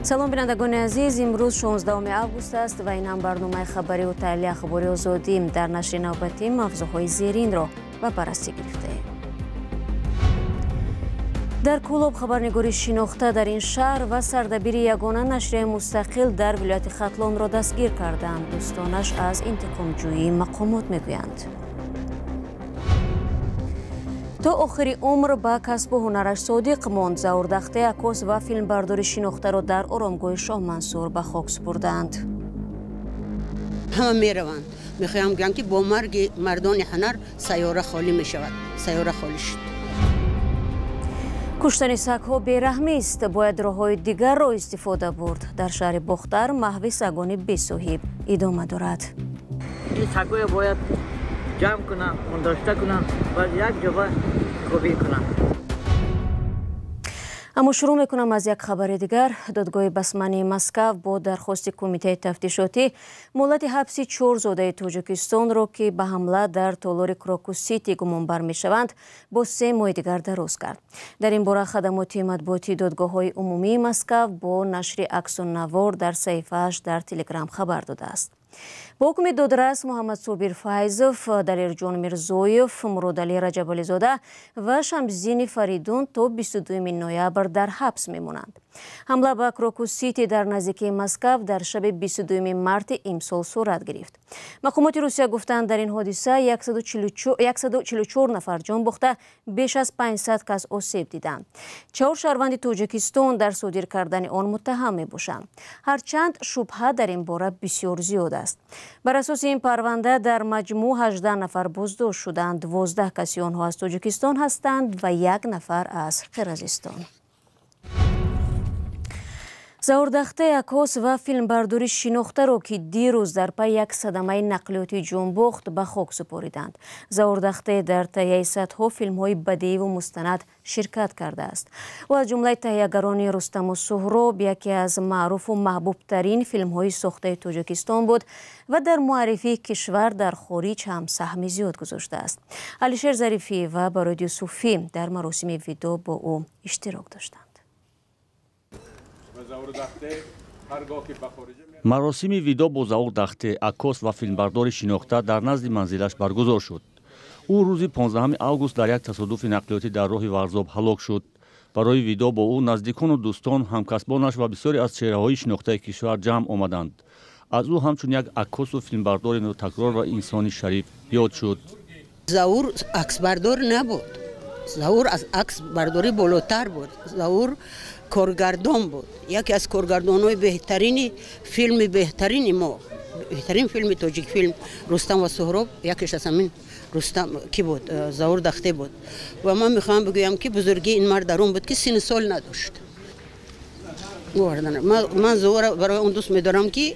Салом, бинандагони азиз. Имрӯз 16 август аст ва ин ҳам барномаи хабариву таҳлили Ахбори Озодӣ. Дар нашри навбатӣ мавзӯъҳои зеринро ба баррасӣ гирифтаем. Дар Кӯлоб хабарнигори шинохта дар ин шаҳр ва сардабири ягона нашрияи мустақил дар вилояти Хатлонро дастгир карданд. Дӯстонаш аз интиқомҷӯии мақомот мегӯянд. То охири умр ба касбу ҳунараш содиқ монд. Заур Дахте, аккос ва филмбардори шинохтаро дар оромгоҳи Шоҳмансур ба хок супурданд. Ҳама мераванд. Мехоҳам гӯям, ки бо марги мардони ҳунар сайёра холӣ мешавад. Сайёра холӣ шуд. Куштани сагҳо бераҳмист, бояд роҳҳои дигарро истифода бурд. Дар шаҳри Бохтар маҳви сагони бесоҳиб идома дорад. Ин сагҳоя бояд ҷамъ кунам, мундошта кунам ва як ҷоба хубӣ кунам. Аммо шурӯъ мекунам аз як хабари дигар. Додгоҳи Басмании Москав бо дархости Кумитаи тафтишотӣ муҳлати ҳабси чор зодаи Тоҷикистонро, ки ба ҳамла дар толори Крокус Сити гумонбар мешаванд, бо 3 моҳи дигар дароз кард. Дар ин бора хадамоти матбуотии додгоҳҳои умумии Москав бо нашри аксу навор дар саҳифааш дар Телеграм хабар додааст. Бо ҳукми додрас Муҳаммадсобир Файзов, Далерҷон Мирзоев, Муродалӣ Раҷабализода ва Шамсиддини Фаридун то 22 ноябр дар ҳабс мемонанд. Ҳамла ба Крокус Сити дар наздикии Москав дар шаби 22 марти имсол сурат гирифт. Мақомоти Русия гуфтанд, дар ин ҳодиса 144 нафар ҷон бохта, беш аз 500 кас осеб диданд. Чаҳор шаҳрванди Тоҷикистон дар содир кардани он муттаҳам мебошанд, ҳарчанд шубҳа дар ин бора бисёр зиёд аст. Бар асоси ин парванда дар маҷмӯъ 18 нафар боздошт шуданд. 12 каси онҳо аз Тоҷикистон ҳастанд ва як нафар аз Қирғизистон. Заур Дахте, аккос ва филмбардори шинохтаро, ки дирӯз дар пай як садамаи нақлиётӣ ҷон бохт, ба хок супориданд. Заур Дахте дар таҳияи садҳо филмҳои бадеиву мустанад ширкат кардааст. Ӯ аз ҷумлаи таҳиягарони Рустаму Суҳроб, яке аз маъруфу маҳбубтарин филмҳои сохтаи Тоҷикистон буд ва дар муаррифии кишвар дар хориҷ ҳам саҳми зиёд гузоштааст. Алишер Зарифӣ ва Бароди Юсуфӣ дар маросими видоъ бо ӯ иштирок доштанд. Маросими видоъ бо Заур Дахте, аккос ва филмбардори шинохта, дар назди манзилаш баргузор шуд. Ӯ рӯзи 15 август дар як тасодуфи нақлиётӣ дар роҳи Варзоб ҳалок шуд. Барои видоъ бо ӯ наздикону дӯстон, ҳамкасбонаш ва бисёре аз чеҳраҳои шинохтаи кишвар ҷамъ омаданд. Аз ӯ ҳамчун як аккосу филмбардори нотакрор ва инсони шариф ёд шуд. Заур аксбардор набуд, Заур аз аксбардорӣ болотар буд. Заур коргардон буд, яке аз коргардонҳои беҳтарини филми, беҳтарини мо, беҳтарин филми Тоҷикфилм «Рустам ва Суҳроб», якеш аз ҳамин Рустам ки буд, Заур Дахте буд. Ва ман мехоҳам бигӯям, ки бузургии ин мард дар он буд, ки синну сол надошт. Ман Заура барои он дӯст медорам, ки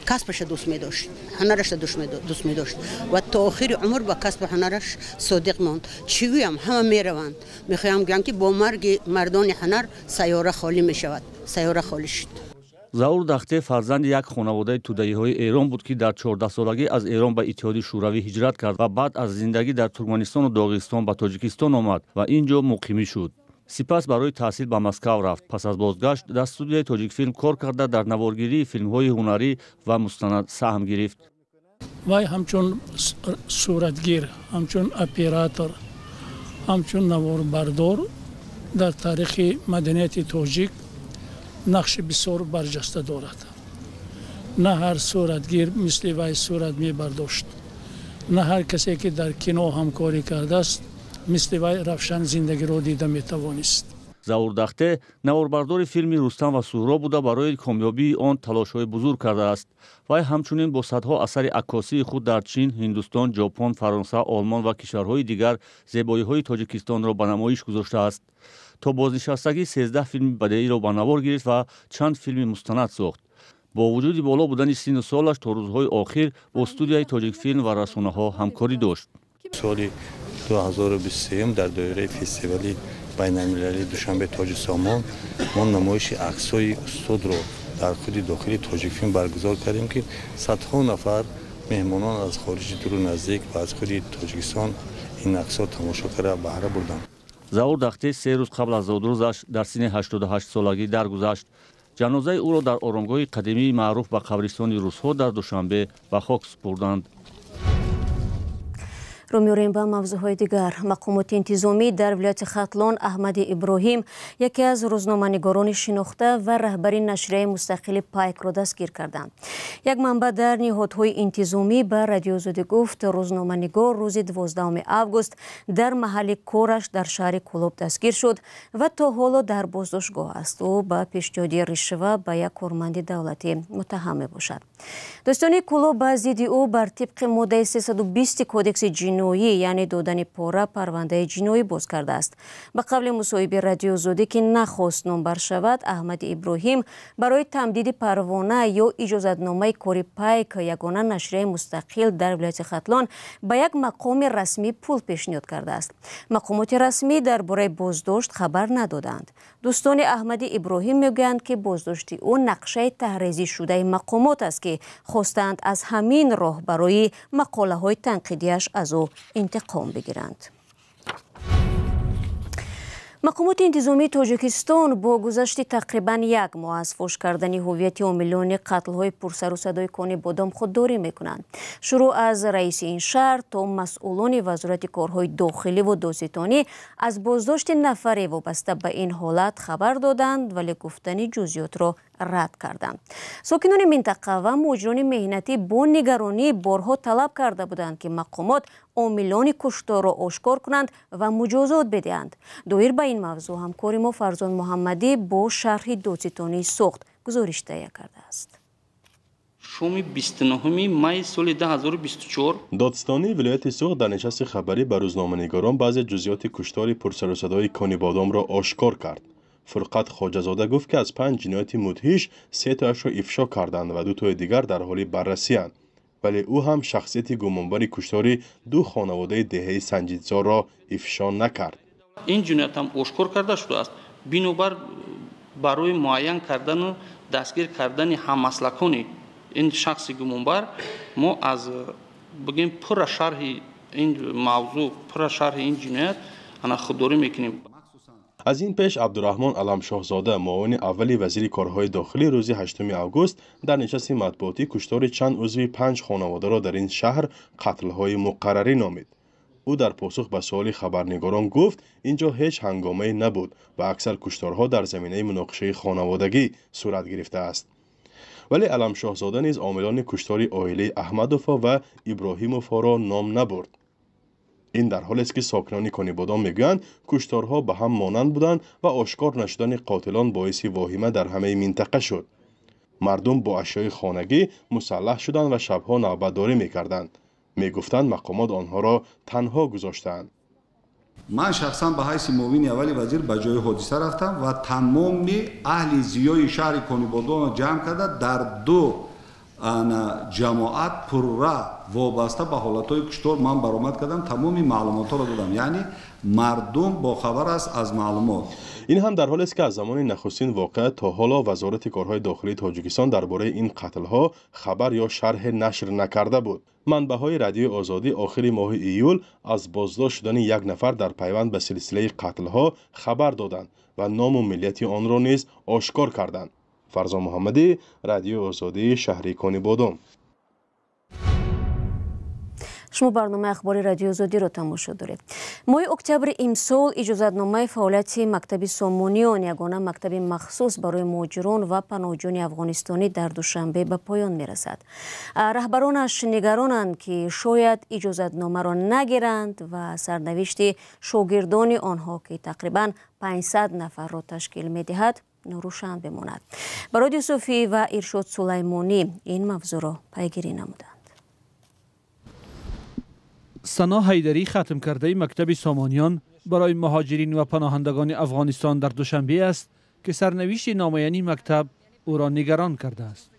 касбаша дӯст медошт, ҳунараша дӯст медошт ва то охири умр ба касбу ҳунараш содиқ монд. Чӣ гӯям, ҳама мераванд. Мехоҳам гӯям, ки бо марги мардони ҳунар сайёра холӣ мешавад. Сайёра холӣ шуд. Заур Дахте фарзанди як хонаводаи тӯдаиҳои Эрон буд, ки дар 14-солагӣ аз Эрон ба Иттиҳоди Шӯравӣ ҳиҷрат кард ва баъд аз зиндагӣ дар Туркманистону Доғистон ба Тоҷикистон омад ва ин ҷо муқимӣ шуд. Сипас барои таҳсил ба Москав рафт. Пас аз бозгашт дар студияи Тоҷикфилм кор карда, дар наворгирии филмҳои ҳунарӣ ва мустанад саҳм гирифт. Вай ҳамчун суратгир, ҳамчун оператор, ҳамчун наворбардор дар таърихи маданияти тоҷик нақши бисёр барҷаста дорад. На ҳар суратгир мисли вай сурат мебардошт, на ҳар касе, ки дар кино ҳамкорӣ кардааст, мисли вай равшан зиндагиро дида метавонист. Заур Дахте наворбардори филми «Рустам ва Суҳроб» буда, барои комёбии он талошҳои бузург кардааст. Вай ҳамчунин бо садҳо асари аккосии худ дар Чин, Ҳиндустон, Ҷопон, Фаронса, Олмон ва кишварҳои дигар зебоиҳои Тоҷикистонро ба намоиш гузоштааст. То бознишастагӣ 13 филми бадеиро ба навор гирифт ва чанд филми мустанад сохт. Бо вуҷуди боло будани синну солаш, то рӯзҳои охир бо студияи Тоҷикфилм ва расонаҳо ҳамкорӣ дошт. Соли 2023 дар доираи фестивали байналмилалии Душанбе Тоҷи Сомон мо намоиши аксҳои устодро дар худи дохили Тоҷикфилм баргузор кардем, ки садҳо нафар меҳмонон аз хориҷи дуру наздик ва аз худи Тоҷикистон ин аксҳо тамошо карда, баҳра бурданд. Заур Дахтӣ 3 рӯз қабл аз зодрӯзаш дар синни 88 солагӣ даргузашт. Ҷанозаи ӯро дар оромгоҳи қадимии маъруф ба қабристони русҳо дар Душанбе ба хок супурданд. Рӯ меорем ба мавзӯъҳои дигар. Мақомоти интизомӣ дар вилояти Хатлон Аҳмади Иброҳим, яке аз рӯзноманигорони шинохта ва раҳбари нашрияи мустақили Пайкро дастгир карданд. Як манбаъ дар ниҳодҳои интизомӣ ба Радиои Озодӣ гуфт, рӯзноманигор рӯзи 12 август дар маҳалли кораш дар шаҳри Кӯлоб дастгир шуд ва то ҳоло дар боздоштгоҳ аст. Ӯ ба пешниҳоди ришва ба як корманди давлатӣ муттаҳам мебошад. Дӯстони Кӯлоб ба зидди ӯ бар тибқи моддаи 320 кодекси ҷиноӣ, яъне додани пора, парвандаи ҷиноӣ боз кардааст. Ба қавли мусоҳиби Радиои Озодӣ, ки нахост номбар шавад, Аҳмади Иброҳим барои тамдиди парвона ё иҷозатномаи кори Пайк, ягона нашрияи мустақил дар вилояти Хатлон, ба як мақоми расмӣ пул пешниҳод кардааст. Мақомоти расмӣ дар бораи боздошт хабар надоданд. Дӯстони Аҳмади Иброҳим мегӯянд, ки боздошти ӯ нақшаи таҳрезишудаи мақомот аст, ки хостанд аз ҳамин роҳ барои мақолаҳои танқидиаш аз ӯ интиқом бигиранд. Мақомоти интизомии Тоҷикистон бо гузашти тақрибан як моҳ аз фош кардани ҳуввияти омилони қатлҳои пурсару садои Кони Бодом худдорӣ мекунанд. Шурӯъ аз раиси ин шаҳр то масъулони вазорати корҳои дохилӣ ва додситонӣ аз боздошти нафаре вобаста ба ин ҳолат хабар доданд, вале гуфтани ҷузъиётро рад карданд. Сокинони минтақа ва муҳоҷирони меҳнатӣ бо нигаронӣ борҳо талаб карда буданд, ки мақомот омилони кушторро ошкор кунанд ва муҷозот бидиҳанд. Доир ба ин мавзӯъ ҳамкори мо Фарзон Муҳаммадӣ бо шарҳи додситонии Суғд гузориш таҳия кардааст. Шоми 29 май соли 2024 додситонии вилояти Суғд дар нишасти хабарӣ ба рӯзноманигорон баъзе ҷузъиёти куштори пурсарусадои Конибодомро ошкор кард. Фурқат Хоҷазода гуфт, ки аз 5 ҷинояти мудҳиш 3 тояшро ифшо карданд ва 2 тои дигар дар ҳоли баррасианд, вале ӯ ҳам шахсияти гумонбари куштори ду хонаводаи деҳаи Санҷидзорро ифшо накард. Ин ҷиноятам ошкор карда шудааст. Бинобар барои муайян кардану дастгир кардани ҳаммаслакони ин шахси гумонбар мо аз бигем пурра шарҳи ин мавзӯъ, пурра шарҳи ин ҷиноят ана худдорӣ мекунем. Аз ин пеш Абдураҳмон Аламшоҳзода, муовини аввали вазири корҳои дохилӣ, рӯзи 8 август дар нишасти матбуотӣ куштори чанд узви панҷ хонаводаро дар ин шаҳр қатлҳои муқаррарӣ номид. Ӯ дар посух ба суоли хабарнигорон гуфт, ин ҷо ҳеҷ ҳангомае набуд ва аксар кушторҳо дар заминаи муноқишаи хонаводагӣ сурат гирифтааст. Вале Аламшоҳзода низ омилони куштори оилаи Аҳмадовҳо ва Иброҳимовҳоро ном набурд. Ин дар ҳолест, ки сокинони Конибодом мегӯянд, кушторҳо ба ҳам монанд буданд ва ошкор нашудани қотилон боиси воҳима дар ҳамаи минтақа шуд. Мардум бо ашёи хонагӣ мусаллаҳ шуданд ва шабҳо навбатдорӣ мекарданд. Мегуфтанд, мақомот онҳоро танҳо гузоштаанд. Ман шахсан ба ҳайси муовини аввали вазир ба ҷои ҳодиса рафтам ва тамоми аҳли зиёи шаҳри Конибодомро ҷамъ карда, дар ду ҷамоат пурра вобаста ба ҳолатҳои куштор ман баромад кардам, тамоми маълумотҳоро додам, яъне мардум бохабар аст аз маълумот. Ин ҳам дар ҳолест, ки аз замони нахустин воқеа то ҳоло Вазорати корҳои дохилии Тоҷикистон дар бораи ин қатлҳо хабар ё шарҳе нашр накарда буд. Манбаъҳои Радиои Озодӣ охири моҳи июл аз боздошт шудани як нафар дар пайванд ба силсилаи қатлҳо хабар доданд ва ному миллияти онро низ ошкор карданд. Фарзон Муҳаммадӣ, Радиои Озодӣ, шаҳри Конибодом. Шумо барномаи ахбори Радиои Озодиро тамошо доред. Моҳи октябри имсол иҷозатномаи фаъолияти мактаби Сомониён, ягона мактаби махсус барои муҳоҷирон ва паноҳҷӯёни афғонистонӣ дар Душанбе, ба поён мерасад. Раҳбаронаш нигаронанд, ки шояд иҷозатномаро нагиранд ва сарнавишти шогирдони онҳо, ки тақрибан 500 нафарро ташкил медиҳад, норӯшан бимонад. Барод Юсуфӣ ва Иршод Сулаймонӣ ин мавзӯъро пайгирӣ намуданд. Сано Ҳайдарӣ хатмкардаи мактаби Сомониён барои муҳоҷирин ва паноҳандагони Афғонистон дар Душанбе аст, ки сарнавишти номуайяни мактаб ӯро нигарон кардааст.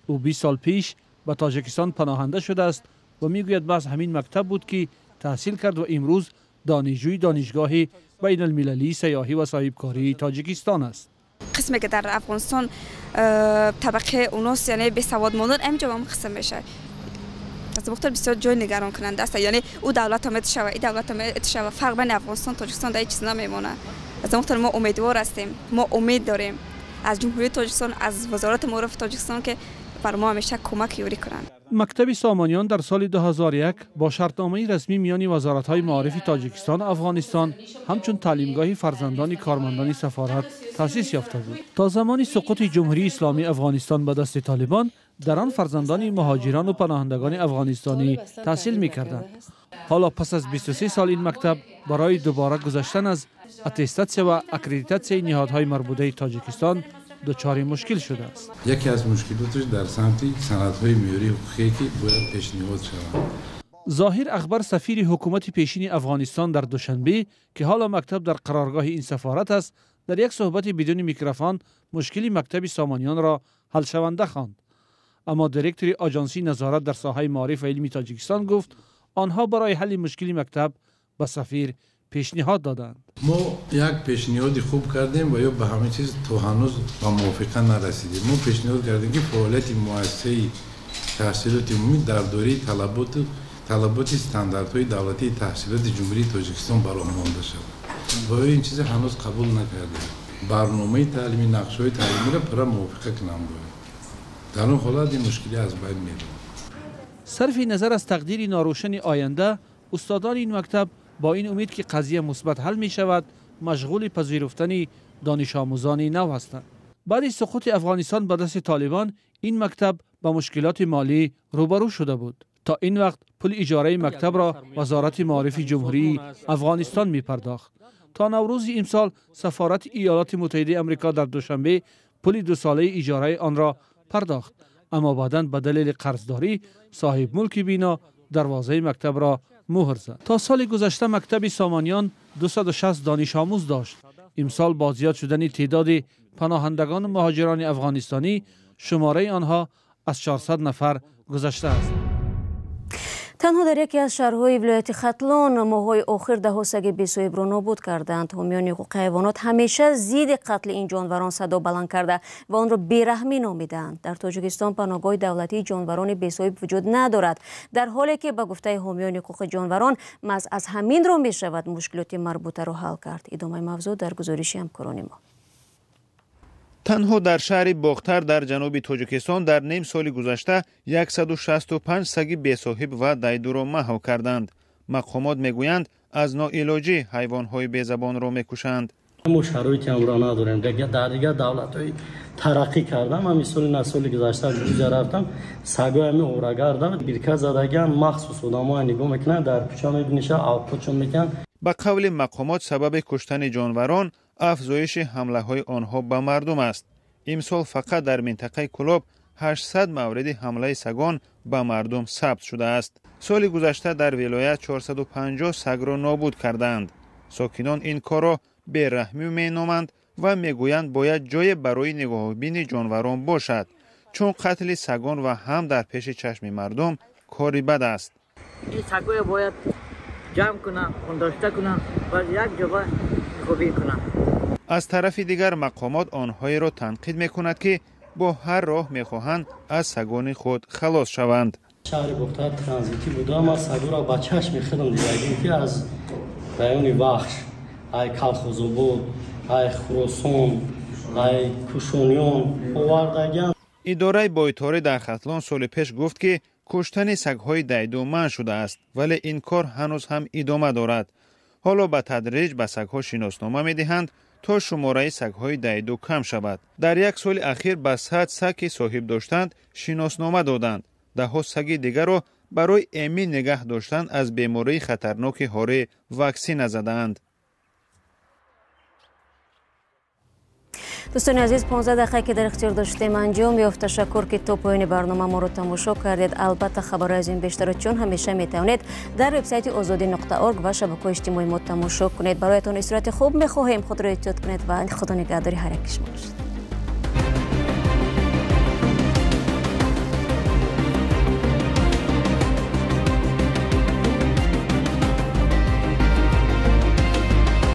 Ӯ 20 сол пеш ба Тоҷикистон паноҳанда шудааст ва мегӯяд, маҳз ҳамин мактаб буд, ки таҳсил кард ва имрӯз донишҷӯи Донишгоҳи байналмилалии сайёҳӣ ва соҳибкории Тоҷикистон аст. Қисме ки дар Афғонистон табақаи унос, яъне бесавод мондан, ҳаминҷо ҳам қисм мешавад. Аз бохтар бисёр ҷой нигаронкунанда аст. Яъне ӯ давлат ҳам шава, и давлат ҳам шава, фарқ байни Афғонистон Тоҷикистон дар ҳеҷ чиз намемонад. Аз бохтар мо умедвор ҳастем, мо умед дорем аз Ҷумҳурии Тоҷикистон, аз Вазорати маорифи Тоҷикистон, ки бар мо ҳамеша кӯмак ёрӣ кунанд. Мактаби Сомониён дар соли 2001 бо шартномаи расмӣ миёни вазоратҳои маорифи Тоҷикистон ва Афғонистон ҳамчун таълимгоҳи фарзандони кормандони сафорат таъсис ёфта буд. То замони суқути Ҷумҳурии Исломии Афғонистон ба дасти Толибон дар он фарзандони муҳоҷирон ва паноҳандагони афғонистонӣ таҳсил мекарданд. Ҳоло пас аз 23 сол ин мактаб барои дубора гузаштан аз аттестатсия ва аккредитатсияи ниҳодҳои марбутаи Тоҷикистон дучори мушкил шудааст. Яке аз мушкилоташ дар самти санадҳои меъёрии ҳуқуқие ки бояд пешниҳод шаванд. Зоҳир Акбар, сафири ҳукумати пешини Афғонистон дар Душанбе, ки ҳоло мактаб дар қароргоҳи ин сафорат аст, дар як суҳбати бидуни микрофон мушкили мактаби Сомониёнро ҳалшаванда хонд. Аммо директори оҷонсии назорат дар соҳаи маориф ва илми Тоҷикистон гуфт онҳо барои ҳалли мушкили мактаб ба сафир пешниҳод доданд. Мо як пешниҳоди хуб кардем ва ё ба ҳама чиз то ҳанӯз ба мувофиқа нарасидем. Мо пешниҳод кардем, ки фаъолияти муассисаи таҳсилоти умумӣ дар доираи талаботи стандартҳои давлатии таҳсилоти Ҷумҳурии Тоҷикистон ба роҳ монда шавад. Ва ё ин чизе ҳанӯз қабул накардем. Барномаи таълимӣ, нақшаҳои таълимиро пурра мувофиқа кунанд бояд. Дар он ҳолат ин мушкилӣ аз байн меравад. Сарфи назар аз тақдири норӯшани оянда, устодони ин мактаб бо ин умед ки қазия мусбат ҳал мешавад, машғули пазируфтани донишомӯзони нав ҳастанд. Баъди суқути Афғонистон ба дасти Толибон ин мактаб ба мушкилоти молӣ рӯбарӯ шуда буд. То ин вақт пули иҷораи мактабро Вазорати маорифи Ҷумҳурии Афғонистон мепардохт. То Наврӯзи имсол сафорати Иёлоти Муттаҳидаи Амрико дар Душанбе пули дусолаи иҷораи онро пардохт, аммо баъдан ба далели қарздорӣ соҳиб мулки бино дарвозаи мактабро муҳр зад. То соли гузашта мактаби Сомониён 260 донишомӯз дошт. Имсол бо зиёд шудани теъдоди паноҳандагону муҳоҷирони афғонистонӣ шумораи онҳо аз 400 нафар гузаштааст. Танҳо дар яке аз шаҳрҳои вилояти Хатлон моҳҳои охир даҳҳо саги бесоҳибро нобуд карданд. Ҳомиёни ҳуқуқи ҳайвонот ҳамеша зидди қатли ин ҷонварон садо баланд карда ва онро бераҳмӣ номидаанд. Дар Тоҷикистон паноҳгоҳи давлатии ҷонварони бесоҳиб вуҷуд надорад, дар ҳоле ки ба гуфтаи ҳомиёни ҳуқуқи ҷонварон маҳз аз ҳамин роҳ мешавад мушкилоти марбутаро ҳал кард. Идомаи мавзӯъ дар гузориши ҳамкорони мо. Танҳо дар шаҳри Бохтар дар ҷануби Тоҷикистон дар ним соли гузашта 165 саги бесоҳиб ва дайдуро маҳв карданд. Мақомот мегӯянд, аз ноилоҷӣ ҳайвонҳои безабонро мекушанд. Мо шароити ҳамро надорем. Дар дигар давлатҳои тараққӣ кардам, ҳамин соли на соли гузашта ҷуза рафтам, сагои ҳамин орагардан бирка задагиан, махсус одамоя нигоҳ мекунанд, дар кӯча мебиниша, авқотшон мекунанд. Ба қавли мақомот сабаби куштани ҷонварон афзоиши ҳамлаҳои онҳо ба мардум аст. Имсол фақат дар минтақаи Кулоб 800 мавриди ҳамлаи сагон ба мардум сабт шудааст. Соли гузашта дар вилоят 450 сагро нобуд кардаанд. Сокинон ин корро бераҳмӣ меноманд ва мегӯянд бояд ҷое барои нигоҳубини ҷонварон бошад, чун қатли сагон ва ҳам дар пеши чашми мардум кори бад аст. Ин сагоя бояд ҷамъ кунанд, хондошта кунанд ва як ҷоба хубӣ кунанд. Аз тарафи дигар мақомот онҳоеро танқид мекунад, ки бо ҳар роҳ мехоҳанд аз сагони худ халос шаванд. Шаҳри Бохтар транзитӣ буда, ман сагоро ба чашми худам дидагим, ки аз райони Вахш, ай Калхозобод, ай Хуросон, ай Кушониён овардагиан. Идораи бойторӣ дар Хатлон соли пеш гуфт, ки куштани сагҳои дайду манъ шудааст, вале ин кор ҳанӯз ҳам идома дорад. Ҳоло ба тадриҷ ба сагҳо шиноснома медиҳанд то шумораи сагҳои дайду кам шавад. Дар як соли ахир ба 100 саг, ки соҳиб доштанд, шиноснома доданд. Даҳҳо саги дигарро барои эмин нигаҳ доштан аз бемории хатарноки ҳорӣ ваксина задаанд. Дӯстони азиз, 15 дақиқа ки дар ихтиёр доштем анҷом ёфт. Ташаккур, ки то поёни барнома моро тамошо кардед. Албатта хабарҳои аз ин бештарро чун ҳамеша метавонед дар вебсайти озодӣ.org ва шабакаҳои иҷтимоии мо тамошо кунед. Бароятон истироҳати хуб мехоҳем. Худро эҳтиёт кунед ва Худо нигаҳдори ҳар яки шумо бошад.